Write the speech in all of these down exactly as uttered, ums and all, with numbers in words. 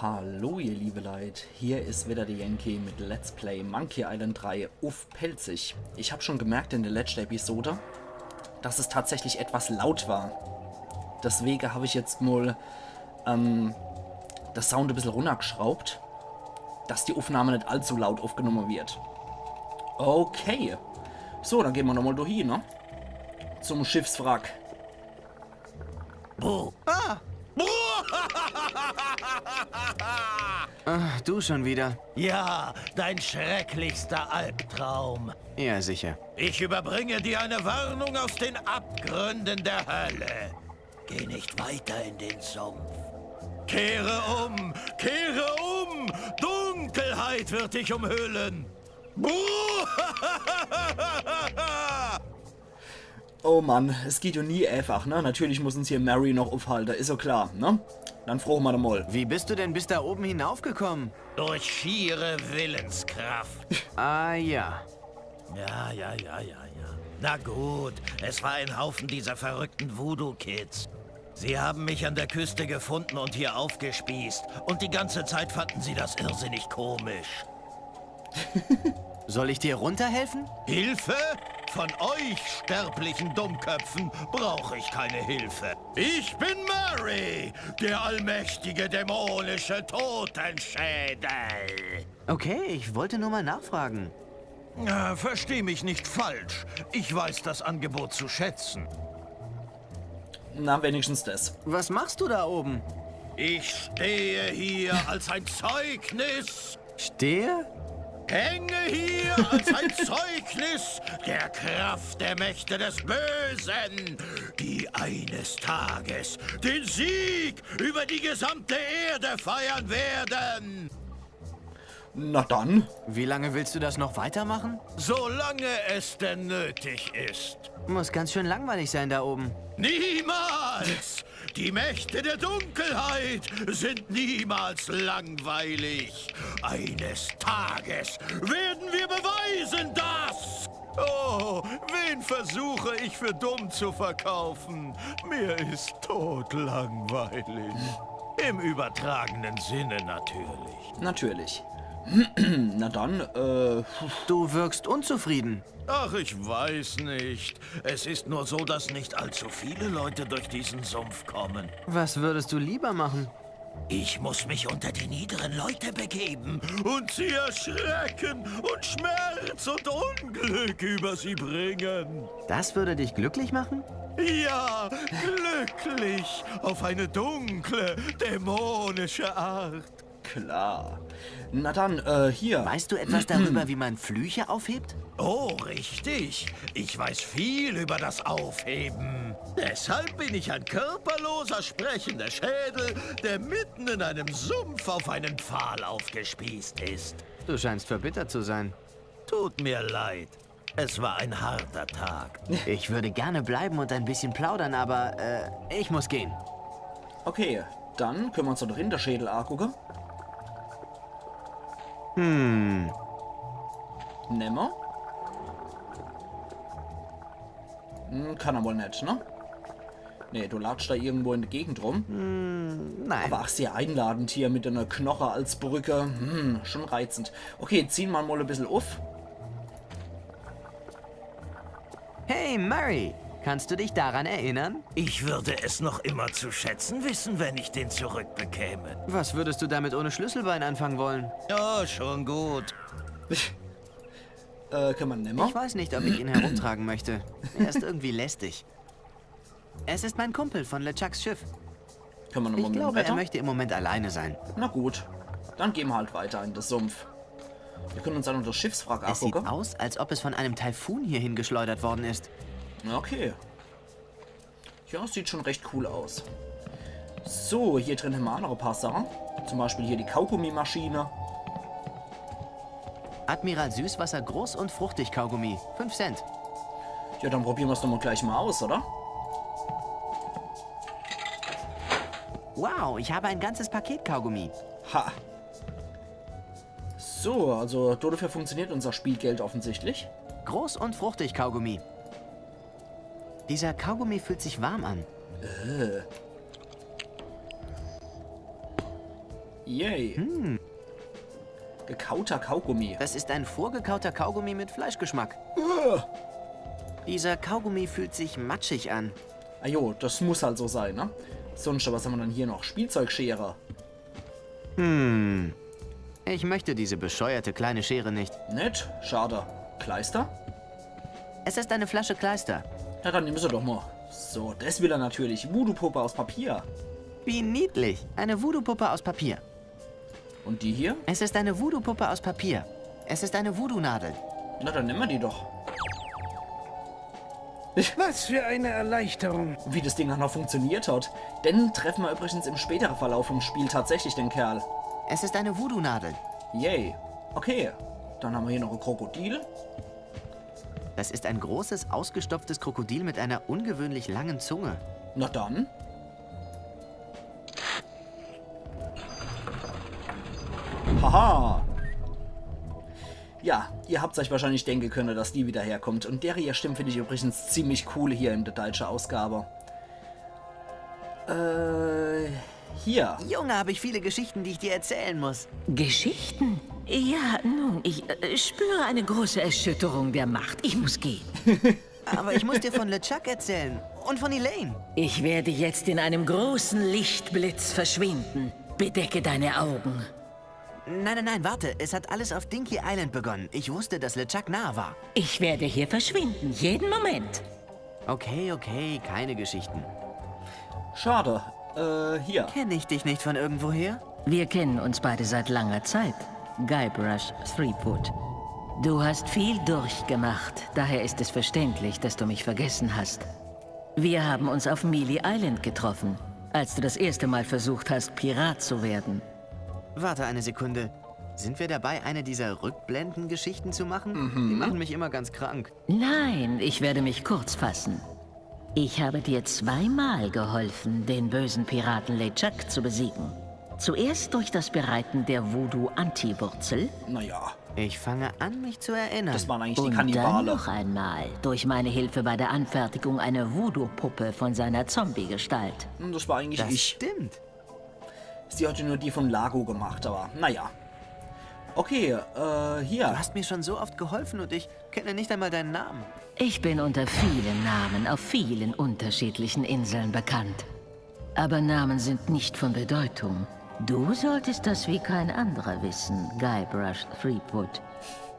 Hallo ihr liebe Leit, hier is wieder de Yankee mit Let's Play Monkey Island drei uff Pälzisch. Ich hab schon gemerkt in de letschte Episode, dass es tatsächlich etwas laut war. Deswege hab ich jetzt mol, ähm, de Sound e bissel runnergeschraubt, dass die Uffnahme net allzu laut uffgenomme wird. Okay. So, dann gehn mer nochmol do hie, ne? Zum Schiffswrack. Buh. Ah! Ah, du schon wieder. Ja, dein schrecklichster Albtraum. Ja, sicher. Ich überbringe dir eine Warnung aus den Abgründen der Hölle. Geh nicht weiter in den Sumpf. Kehre um, kehre um! Dunkelheit wird dich umhüllen! Buh! Oh Mann, es geht jo nie äfach, ne? Natürlich muss uns hier Mary noch uffhalte, is jo klar, ne? Dann froche mer doch mol. Wie bist du denn bis da oben hinaufgekommen? Durch schiere Willenskraft. Ah ja. Ja, ja, ja, ja, ja. Na gut, es war ein Haufen dieser verrückten Voodoo-Kids. Sie haben mich an der Küste gefunden und hier aufgespießt. Und die ganze Zeit fanden sie das irrsinnig komisch. Soll ich dir runterhelfen? Hilfe? Von euch sterblichen Dummköpfen brauche ich keine Hilfe. Ich bin Mary, der allmächtige dämonische Totenschädel. Okay, ich wollte nur mal nachfragen. Äh, versteh mich nicht falsch. Ich weiß das Angebot zu schätzen. Na, wenigstens das. Was machst du da oben? Ich stehe hier als ein Zeugnis. Stehe? Hänge hier als ein Zeugnis der Kraft der Mächte des Bösen, die eines Tages den Sieg über die gesamte Erde feiern werden. Na dann. Wie lange willst du das noch weitermachen? Solange es denn nötig ist. Muss ganz schön langweilig sein da oben. Niemals! Die Mächte der Dunkelheit sind niemals langweilig. Eines Tages werden wir beweisen, dass... Oh, wen versuche ich für dumm zu verkaufen? Mir ist todlangweilig. Im übertragenen Sinne natürlich. Natürlich. Na dann, äh, Du wirkst unzufrieden. Ach, ich weiß nicht. Es ist nur so, dass nicht allzu viele Leute durch diesen Sumpf kommen. Was würdest du lieber machen? Ich muss mich unter die niederen Leute begeben und sie erschrecken und Schmerz und Unglück über sie bringen. Das würde dich glücklich machen? Ja, glücklich. Auf eine dunkle, dämonische Art. Klar. Na dann, äh, hier. Weißt du etwas darüber, wie man Flüche aufhebt? Oh, richtig. Ich weiß viel über das Aufheben. Deshalb bin ich ein körperloser, sprechender Schädel, der mitten in einem Sumpf auf einen Pfahl aufgespießt ist. Du scheinst verbittert zu sein. Tut mir leid. Es war ein harter Tag. Ich würde gerne bleiben und ein bisschen plaudern, aber, äh, ich muss gehen. Okay, dann könne mer uns doch de Rinderschädel agucke. Hm. Nemme? Hm, kann er wohl net, ne? Nee, du latscht da irgendwo in de Gegend rum. Hm, nein. Aber ach, sehr einladend hier mit einer Knoche als Brücke. Hm, schon reizend. Okay, ziehe mer mol e bissel uff. Hey, Mary, kannst du dich daran erinnern? Ich würde es noch immer zu schätzen wissen, wenn ich den zurückbekäme. Was würdest du damit ohne Schlüsselbein anfangen wollen? Ja, schon gut. Äh, kann mer nimmer? Ich weiß nicht, ob ich ihn herumtragen möchte. Er ist irgendwie lästig. Es ist mein Kumpel von LeChucks Schiff. Kann mer nimmer Ich mit ihm glaube, er redde? möchte im Moment alleine sein. Na gut, dann gehn mer halt weiter in de Sumpf. Mir könne uns dann noch das Schiffswrack Es sieht agucke. aus, als ob es von einem Taifun hierhin geschleudert worden ist. Okay. Ja, sieht schon recht cool aus. So, hier drin hämmer ach noch e paar Sache. Zum Beispiel hier die Kaugummimaschine. Admiral Süßwasser Groß- und Fruchtig-Kaugummi. Fünf Cent. Ja, dann probiere mer's doch mol gleich mol aus, oder? Wow, ich habe ein ganzes Paket Kaugummi. Ha. So, also dodefür funktioniert unser Spielgeld offensichtlich. Groß- und Fruchtig-Kaugummi. Dieser Kaugummi fühlt sich warm an. Äh. Yay. Hm, Gekauter Kaugummi. Das ist ein vorgekauter Kaugummi mit Fleischgeschmack. Äh. Dieser Kaugummi fühlt sich matschig an. Ah jo, das muss halt so sein, ne? Sonst, was haben wir dann hier noch? Spielzeugschere. Hm. Ich möchte diese bescheuerte kleine Schere nicht. Nett? Schade. Kleister? Es ist eine Flasche Kleister. Na, dann nimm sie doch mal. So, das will er natürlich. Voodoo-Puppe aus Papier. Wie niedlich. Eine Voodoo-Puppe aus Papier. Und die hier? Es ist eine Voodoo-Puppe aus Papier. Es ist eine Voodoo-Nadel. Na, dann nehmen wir die doch. Was für eine Erleichterung. Wie das Ding auch noch funktioniert hat. Den treffen wir übrigens im späteren Verlauf vom Spiel tatsächlich, den Kerl. Es ist eine Voodoo-Nadel. Yay. Okay. Dann haben wir hier noch ein Krokodil. Das ist ein großes, ausgestopftes Krokodil mit einer ungewöhnlich langen Zunge. Na dann. Haha. Ja, ihr habt euch wahrscheinlich denken können, dass die wieder herkommt. Und dere ihr Stimme finde ich übrigens ziemlich cool hier in der deutschen Ausgabe. Äh, hier. Junge, habe ich viele Geschichten, die ich dir erzählen muss. Geschichten? Ja, nun, ich äh, spüre eine große Erschütterung der Macht. Ich muss gehen. Aber ich muss dir von LeChuck erzählen. Und von Elaine. Ich werde jetzt in einem großen Lichtblitz verschwinden. Bedecke deine Augen. Nein, nein, nein, warte. Es hat alles auf Dinky Island begonnen. Ich wusste, dass LeChuck nah war. Ich werde hier verschwinden, jeden Moment. Okay, okay, keine Geschichten. Schade. Äh, hier. Kenne ich dich nicht von irgendwoher? Wir kennen uns beide seit langer Zeit, Guybrush Threepwood. Du hast viel durchgemacht, daher ist es verständlich, dass du mich vergessen hast. Wir haben uns auf Mealy Island getroffen, als du das erste Mal versucht hast, Pirat zu werden. Warte eine Sekunde. Sind wir dabei, eine dieser Rückblenden-Geschichten zu machen? Die machen mich immer ganz krank. Nein, ich werde mich kurz fassen. Ich habe dir zweimal geholfen, den bösen Piraten LeChuck zu besiegen. Zuerst durch das Bereiten der Voodoo-Anti-Wurzel Naja, Ich fange an, mich zu erinnern. das waren eigentlich die und dann Kannibale. Noch einmal durch meine Hilfe bei der Anfertigung einer Voodoo-Puppe von seiner Zombie-Gestalt. Hm, das war eigentlich Das ich. Stimmt. Sie hat ja nur die von Lago gemacht, aber naja. Okay, äh, Du hier. hast mir schon so oft geholfen und ich kenne nicht einmal deinen Namen. Ich bin unter vielen Namen auf vielen unterschiedlichen Inseln bekannt. Aber Namen sind nicht von Bedeutung. Du solltest das wie kein anderer wissen, Guybrush Threepwood.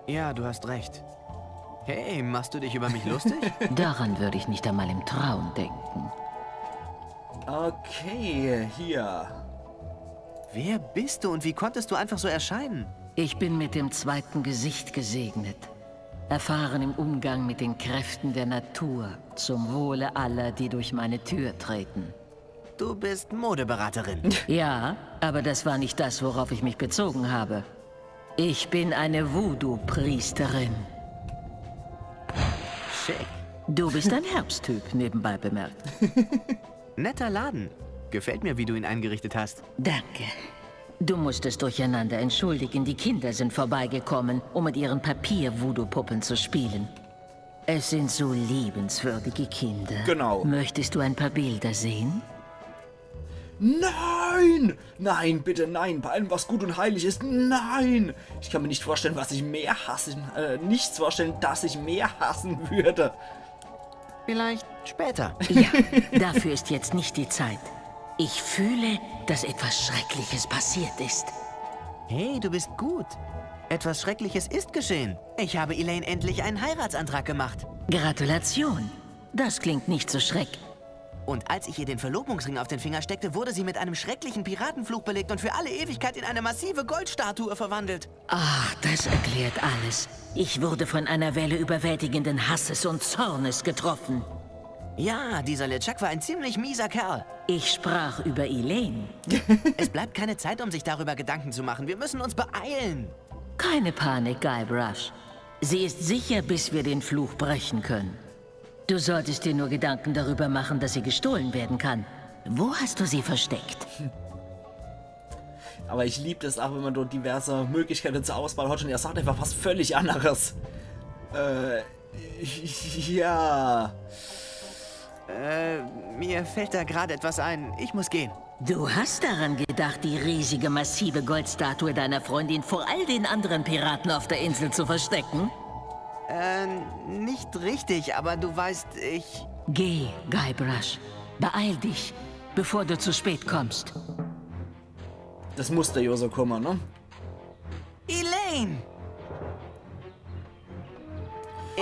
Ja, du hast recht. Hey, machst du dich über mich lustig? Daran würde ich nicht einmal im Traum denken. Okay, hier. Wer bist du und wie konntest du einfach so erscheinen? Ich bin mit dem zweiten Gesicht gesegnet. Erfahren im Umgang mit den Kräften der Natur, zum Wohle aller, die durch meine Tür treten. Du bist Modeberaterin. Ja, aber das war nicht das, worauf ich mich bezogen habe. Ich bin eine Voodoo-Priesterin. Schick. Du bist ein Herbsttyp, nebenbei bemerkt. Netter Laden. Gefällt mir, wie du ihn eingerichtet hast. Danke. Du musst es durcheinander entschuldigen. Die Kinder sind vorbeigekommen, um mit ihren Papier-Voodoo-Puppen zu spielen. Es sind so liebenswürdige Kinder. Genau. Möchtest du ein paar Bilder sehen? Nein! Nein, bitte nein. Bei allem, was gut und heilig ist, nein! Ich kann mir nicht vorstellen, was ich mehr hasse. Äh, nichts vorstellen, das ich mehr hassen würde. Vielleicht später. Ja, dafür ist jetzt nicht die Zeit. Ich fühle, dass etwas Schreckliches passiert ist. Hey, du bist gut. Etwas Schreckliches ist geschehen. Ich habe Elaine endlich einen Heiratsantrag gemacht. Gratulation. Das klingt nicht so schreck. Und als ich ihr den Verlobungsring auf den Finger steckte, wurde sie mit einem schrecklichen Piratenfluch belegt und für alle Ewigkeit in eine massive Goldstatue verwandelt. Ach, das erklärt alles. Ich wurde von einer Welle überwältigenden Hasses und Zornes getroffen. Ja, dieser LeChuck war ein ziemlich mieser Kerl. Ich sprach über Elaine. Es bleibt keine Zeit, um sich darüber Gedanken zu machen. Wir müssen uns beeilen. Keine Panik, Guybrush. Sie ist sicher, bis wir den Fluch brechen können. Du solltest dir nur Gedanken darüber machen, dass sie gestohlen werden kann. Wo hast du sie versteckt? Aber ich lieb das auch, wenn man dort diverse Möglichkeiten zur Auswahl hat und er sagt einfach was völlig anderes. Äh, ja. Äh, mir fällt da gerade etwas ein. Ich muss gehen. Du hast daran gedacht, die riesige, massive Goldstatue deiner Freundin vor all den anderen Piraten auf der Insel zu verstecken? Äh, nicht richtig, aber du weißt, ich... Geh, Guybrush. Beeil dich, bevor du zu spät kommst. Das musste jo so kommen, ne? Elaine!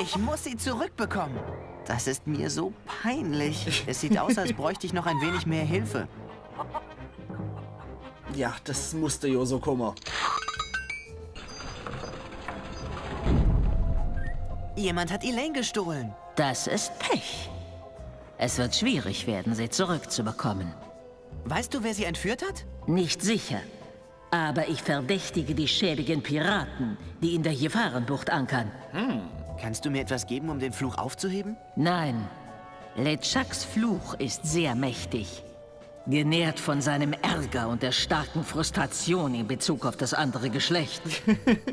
Ich muss sie zurückbekommen. Das ist mir so peinlich. Es sieht aus, als bräuchte ich noch ein wenig mehr Hilfe. Ja, das musste jo so kommen. Jemand hat Elaine gestohlen. Das ist Pech. Es wird schwierig werden, sie zurückzubekommen. Weißt du, wer sie entführt hat? Nicht sicher. Aber ich verdächtige die schäbigen Piraten, die in der Gefahrenbucht ankern. Kannst du mir etwas geben, um den Fluch aufzuheben? Nein. LeChucks Fluch ist sehr mächtig. Genährt von seinem Ärger und der starken Frustration in Bezug auf das andere Geschlecht.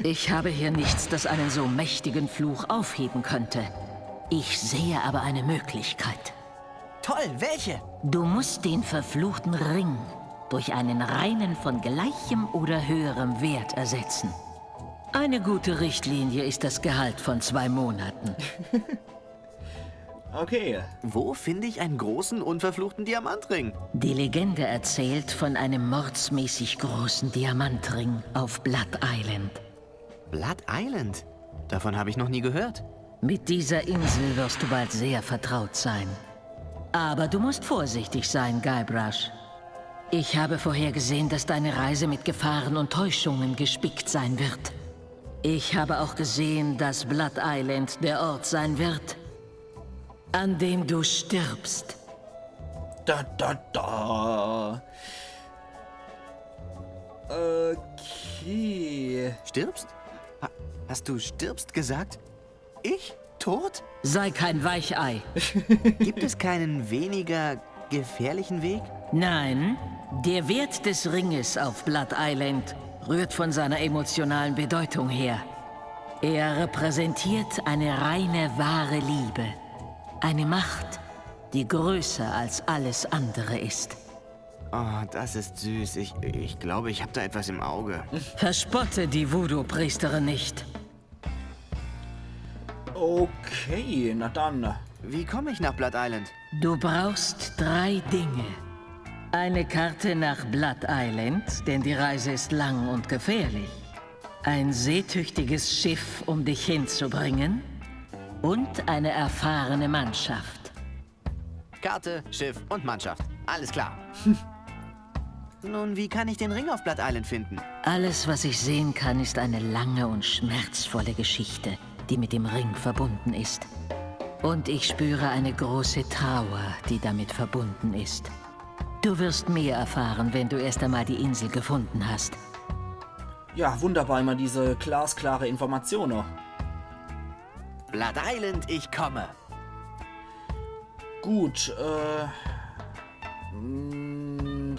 Ich habe hier nichts, das einen so mächtigen Fluch aufheben könnte. Ich sehe aber eine Möglichkeit. Toll, welche? Du musst den verfluchten Ring durch einen reinen von gleichem oder höherem Wert ersetzen. Eine gute Richtlinie ist das Gehalt von zwei Monaten. Okay. Wo finde ich einen großen, unverfluchten Diamantring? Die Legende erzählt von einem mordsmäßig großen Diamantring auf Blood Island. Blood Island? Davon habe ich noch nie gehört. Mit dieser Insel wirst du bald sehr vertraut sein. Aber du musst vorsichtig sein, Guybrush. Ich habe vorhergesehen, dass deine Reise mit Gefahren und Täuschungen gespickt sein wird. Ich habe auch gesehen, dass Blood Island der Ort sein wird, an dem du stirbst. Da, da, da. Okay. Stirbst? Ha, hast du stirbst gesagt? Ich? Tot? Sei kein Weichei. Gibt es keinen weniger gefährlichen Weg? Nein, der Wert des Ringes auf Blood Island rührt von seiner emotionalen Bedeutung her. Er repräsentiert eine reine, wahre Liebe. Eine Macht, die größer als alles andere ist. Oh, das ist süß. Ich, ich glaube, ich habe da etwas im Auge. Verspotte die Voodoo-Priesterin nicht. Okay, na dann. Wie komme ich nach Blood Island? Du brauchst drei Dinge. Eine Karte nach Blood Island, denn die Reise ist lang und gefährlich. Ein seetüchtiges Schiff, um dich hinzubringen. Und eine erfahrene Mannschaft. Karte, Schiff und Mannschaft. Alles klar. Nun, wie kann ich den Ring auf Blood Island finden? Alles, was ich sehen kann, ist eine lange und schmerzvolle Geschichte, die mit dem Ring verbunden ist. Und ich spüre eine große Trauer, die damit verbunden ist. Du wirst mehr erfahren, wenn du erst einmal die Insel gefunden hast. Ja, wunderbar, immer diese glasklare Information. Blood Island, ich komme. Gut, äh. Mm,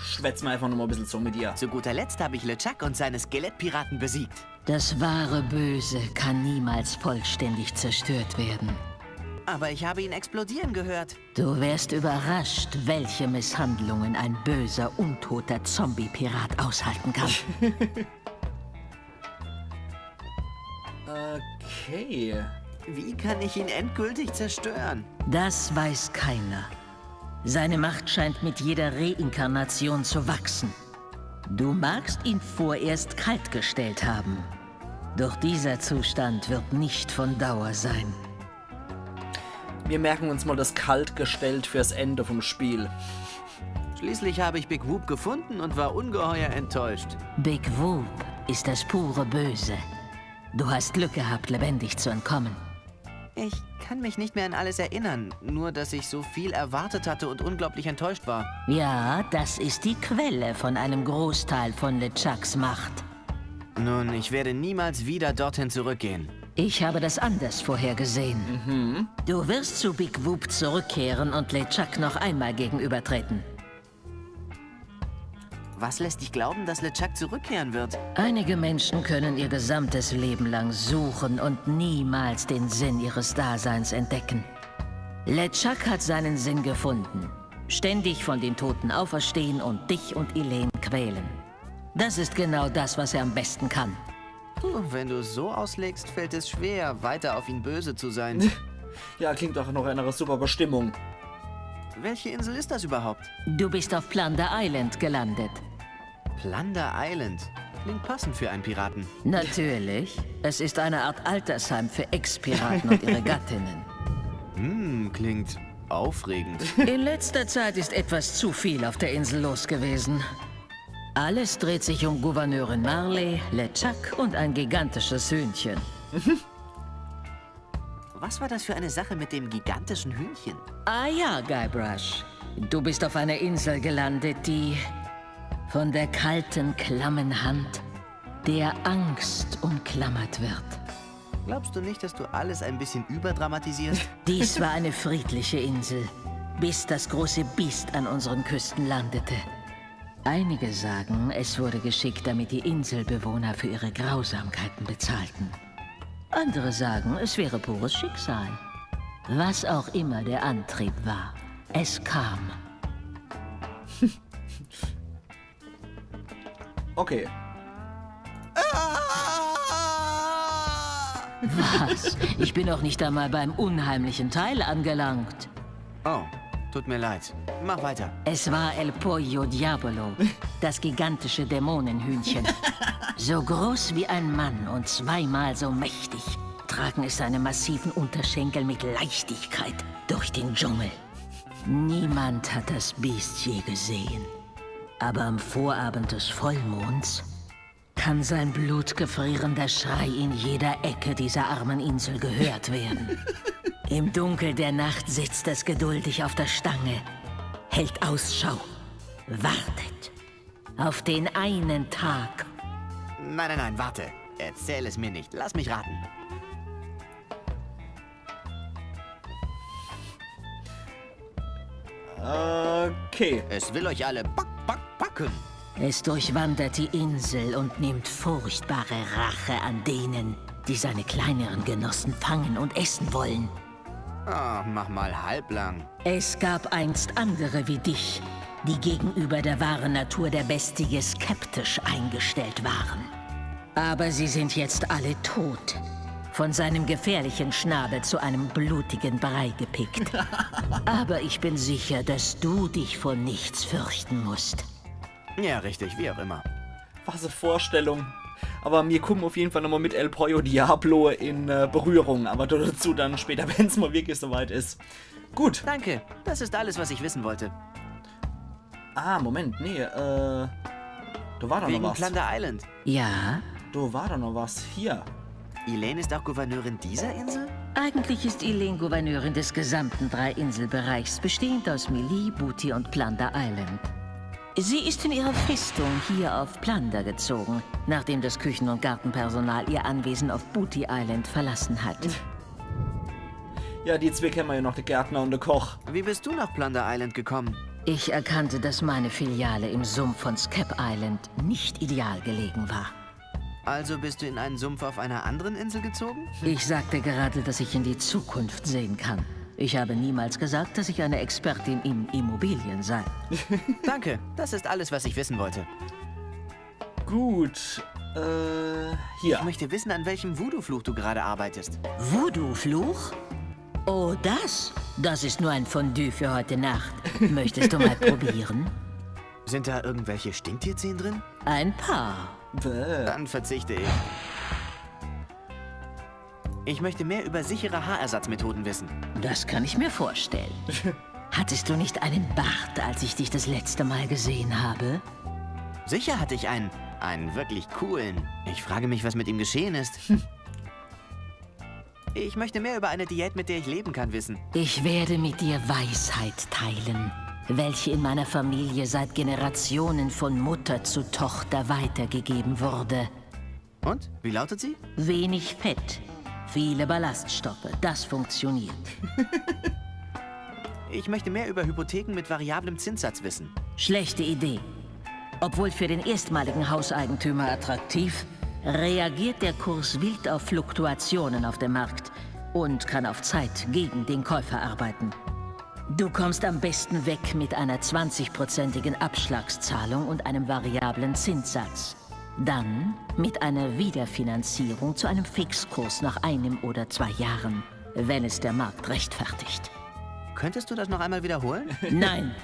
schwätz mal einfach nochmal ein bisschen so mit dir. Zu guter Letzt habe ich LeChuck und seine Skelettpiraten besiegt. Das wahre Böse kann niemals vollständig zerstört werden. Aber ich habe ihn explodieren gehört. Du wärst überrascht, welche Misshandlungen ein böser, untoter Zombie-Pirat aushalten kann. Okay. Wie kann ich ihn endgültig zerstören? Das weiß keiner. Seine Macht scheint mit jeder Reinkarnation zu wachsen. Du magst ihn vorerst kaltgestellt haben. Doch dieser Zustand wird nicht von Dauer sein. Wir merken uns mal das Kaltgestellt fürs Ende vom Spiel. Schließlich habe ich Big Whoop gefunden und war ungeheuer enttäuscht. Big Whoop ist das pure Böse. Du hast Glück gehabt, lebendig zu entkommen. Ich kann mich nicht mehr an alles erinnern, nur dass ich so viel erwartet hatte und unglaublich enttäuscht war. Ja, das ist die Quelle von einem Großteil von LeChucks Macht. Nun, ich werde niemals wieder dorthin zurückgehen. Ich habe das anders vorhergesehen. Du wirst zu Big Whoop zurückkehren und LeChuck noch einmal gegenübertreten. Was lässt dich glauben, dass LeChuck zurückkehren wird? Einige Menschen können ihr gesamtes Leben lang suchen und niemals den Sinn ihres Daseins entdecken. LeChuck hat seinen Sinn gefunden. Ständig von den Toten auferstehen und dich und Elaine quälen. Das ist genau das, was er am besten kann. Puh, wenn du es so auslegst, fällt es schwer, weiter auf ihn böse zu sein. Ja, klingt doch noch einer super Bestimmung. Welche Insel ist das überhaupt? Du bist auf Plunder Island gelandet. Plunder Island. Klingt passend für einen Piraten. Natürlich. Es ist eine Art Altersheim für Ex-Piraten und ihre Gattinnen. Hm, klingt aufregend. In letzter Zeit ist etwas zu viel auf der Insel los gewesen. Alles dreht sich um Gouverneurin Marley, LeChuck und ein gigantisches Hühnchen. Was war das für eine Sache mit dem gigantischen Hühnchen? Ah ja, Guybrush. Du bist auf einer Insel gelandet, die von der kalten, klammen Hand der Angst umklammert wird. Glaubst du nicht, dass du alles ein bisschen überdramatisierst? Dies war eine friedliche Insel, bis das große Biest an unseren Küsten landete. Einige sagen, es wurde geschickt, damit die Inselbewohner für ihre Grausamkeiten bezahlten. Andere sagen, es wäre pures Schicksal. Was auch immer der Antrieb war, es kam. Okay. Was? Ich bin noch nicht einmal beim unheimlichen Teil angelangt. Oh, tut mir leid. Mach weiter. Es war El Pollo Diablo, das gigantische Dämonenhühnchen. So groß wie ein Mann und zweimal so mächtig tragen es seine massiven Unterschenkel mit Leichtigkeit durch den Dschungel. Niemand hat das Biest je gesehen. Aber am Vorabend des Vollmonds kann sein blutgefrierender Schrei in jeder Ecke dieser armen Insel gehört werden. Im Dunkel der Nacht sitzt es geduldig auf der Stange, hält Ausschau, wartet auf den einen Tag. Nein, nein, nein, warte. Erzähl es mir nicht. Lass mich raten. Okay. Es will euch alle pack, pack, packen. Es durchwandert die Insel und nimmt furchtbare Rache an denen, die seine kleineren Genossen fangen und essen wollen. Ah, mach mal halblang. Es gab einst andere wie dich, die gegenüber der wahren Natur der Bestie skeptisch eingestellt waren. Aber sie sind jetzt alle tot. Von seinem gefährlichen Schnabel zu einem blutigen Brei gepickt. Aber ich bin sicher, dass du dich vor nichts fürchten musst. Ja, richtig, wie auch immer. Was e Vorstellung. Aber mir kommen auf jeden Fall nochmal mit El Pollo Diablo in äh, Berührung. Aber dazu dann später, wenn's mal wirklich soweit ist. Gut. Danke, das ist alles, was ich wissen wollte. Ah, Moment, nee, äh. Da war doch noch Wegen was. Plunder Island. Ja, Da war doch noch was. Hier. Elaine ist auch Gouverneurin dieser Insel? Eigentlich ist Elaine Gouverneurin des gesamten Drei-Insel-Bereichs, bestehend aus Melee, Booty und Plunder Island. Sie ist in ihrer Festung hier auf Plunder gezogen, nachdem das Küchen- und Gartenpersonal ihr Anwesen auf Booty Island verlassen hat. Ja, die zwei kennen wir ja noch, der Gärtner und der Koch. Wie bist du nach Plunder Island gekommen? Ich erkannte, dass meine Filiale im Sumpf von Skep Island nicht ideal gelegen war. Also bist du in einen Sumpf auf einer anderen Insel gezogen? Ich sagte gerade, dass ich in die Zukunft sehen kann. Ich habe niemals gesagt, dass ich eine Expertin in Immobilien sei. Danke, das ist alles, was ich wissen wollte. Gut. Äh, Ich hier. möchte wissen, an welchem Voodoo-Fluch du gerade arbeitest. Voodoo-Fluch? Oh, das? Das ist nur ein Fondue für heute Nacht. Möchtest du mal probieren? Sind da irgendwelche Stinktierzehen drin? Ein paar. Bäh. Dann verzichte ich. Ich möchte mehr über sichere Haarersatzmethoden wissen. Das kann ich mir vorstellen. Hattest du nicht einen Bart, als ich dich das letzte Mal gesehen habe? Sicher hatte ich einen. Einen wirklich coolen. Ich frage mich, was mit ihm geschehen ist. Ich möchte mehr über eine Diät, mit der ich leben kann, wissen. Ich werde mit dir Weisheit teilen, welche in meiner Familie seit Generationen von Mutter zu Tochter weitergegeben wurde. Und? Wie lautet sie? Wenig Fett, viele Ballaststoffe. Das funktioniert. Ich möchte mehr über Hypotheken mit variablem Zinssatz wissen. Schlechte Idee. Obwohl für den erstmaligen Hauseigentümer attraktiv, reagiert der Kurs wild auf Fluktuationen auf dem Markt und kann auf Zeit gegen den Käufer arbeiten. Du kommst am besten weg mit einer zwanzigprozentigen Abschlagszahlung und einem variablen Zinssatz. Dann mit einer Wiederfinanzierung zu einem Fixkurs nach einem oder zwei Jahren, wenn es der Markt rechtfertigt. Könntest du das noch einmal wiederholen? Nein,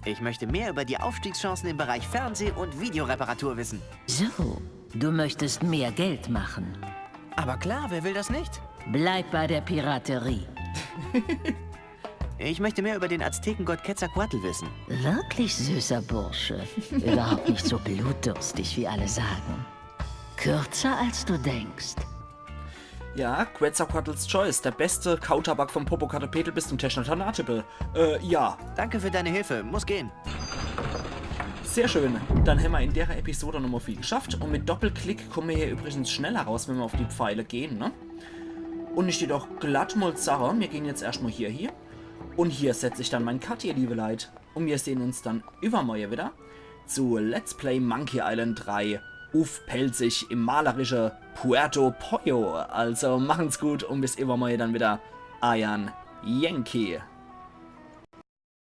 Ich möchte mehr über die Aufstiegschancen im Bereich Fernseh- und Videoreparatur wissen. So, du möchtest mehr Geld machen. Aber klar, wer will das nicht? Bleib bei der Piraterie. Ich möchte mehr über den Aztekengott Quetzalcoatl wissen. Wirklich süßer Bursche. Überhaupt nicht so blutdurstig, wie alle sagen. Kürzer, als du denkst. Ja, Quetzalcoatl's Choice, der beste Kautabak vom Popokatepetl bis zum Teschner Tanatipel. Äh, ja. Danke für deine Hilfe. Muss gehen. Sehr schön. Dann hämmer in der Episode nochmal viel geschafft. Und mit Doppelklick kommen wir hier übrigens schneller raus, wenn wir auf die Pfeile gehen, ne? Und ich dir doch glatt mal sage, wir gehen jetzt erstmal hier hin. Und hier setze ich dann mein Cut, ihr liebe Leit. Und wir sehen uns dann übermorgen wieder zu Let's Play Monkey Island drei uff Pälzisch im malerische Puerto Pollo. Also machen's gut und bis übermorgen dann wieder. Eiern Yankee.